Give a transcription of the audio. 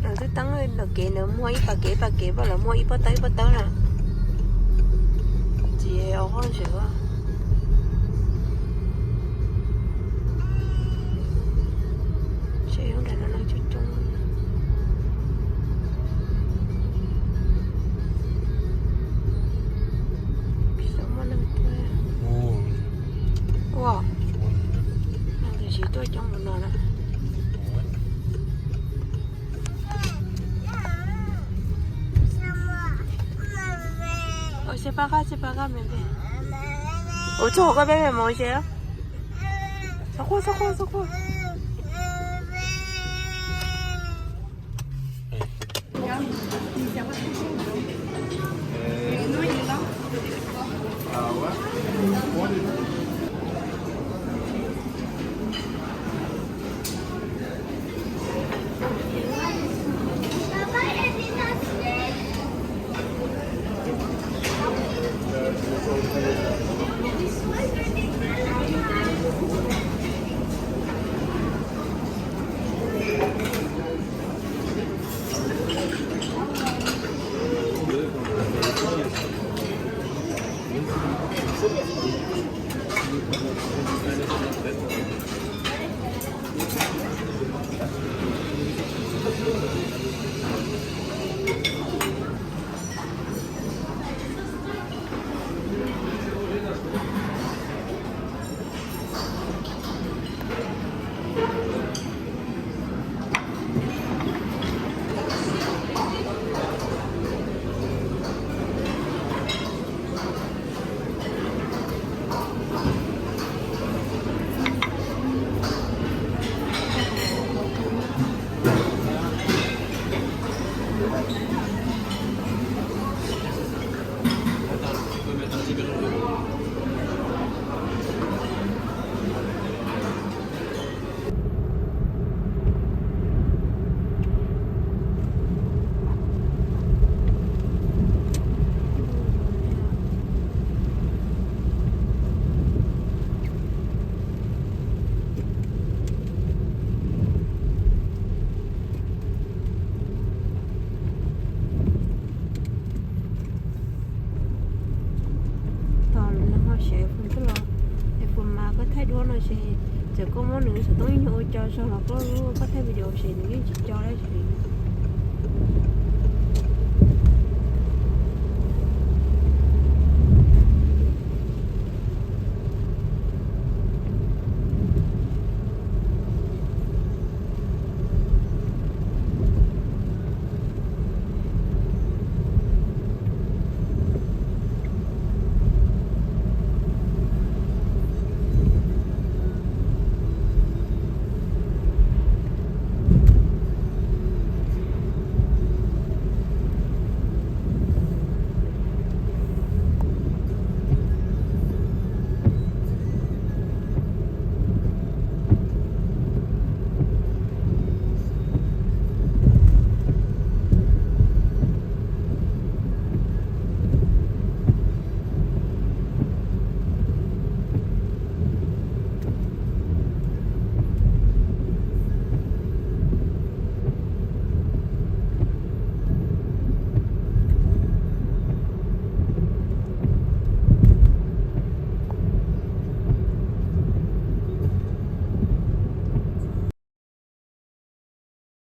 Twb teeb ntawm kev ntawd muag ib pas kev ib pas kev, lawv muag ib pob tawb ib pob tawb na. Txiv ua qoj ntsev. Seb lub nram no coob coob. Xyov muaj neeg tuaj. Ua, neeg twb tsis tuaj coob mus no na. Ua, txog qhov koj peb pem mus tsev. Txhob quaj, txhob quaj, txhob quaj. Tos lub no ho xyov es fus twb los, es fus mas koj thaij duab no ces txawm koj muab nws xov tooj ib nyuag ua co zog los koj lub koj thaij video ces nws yeej tsis co dab tsi li.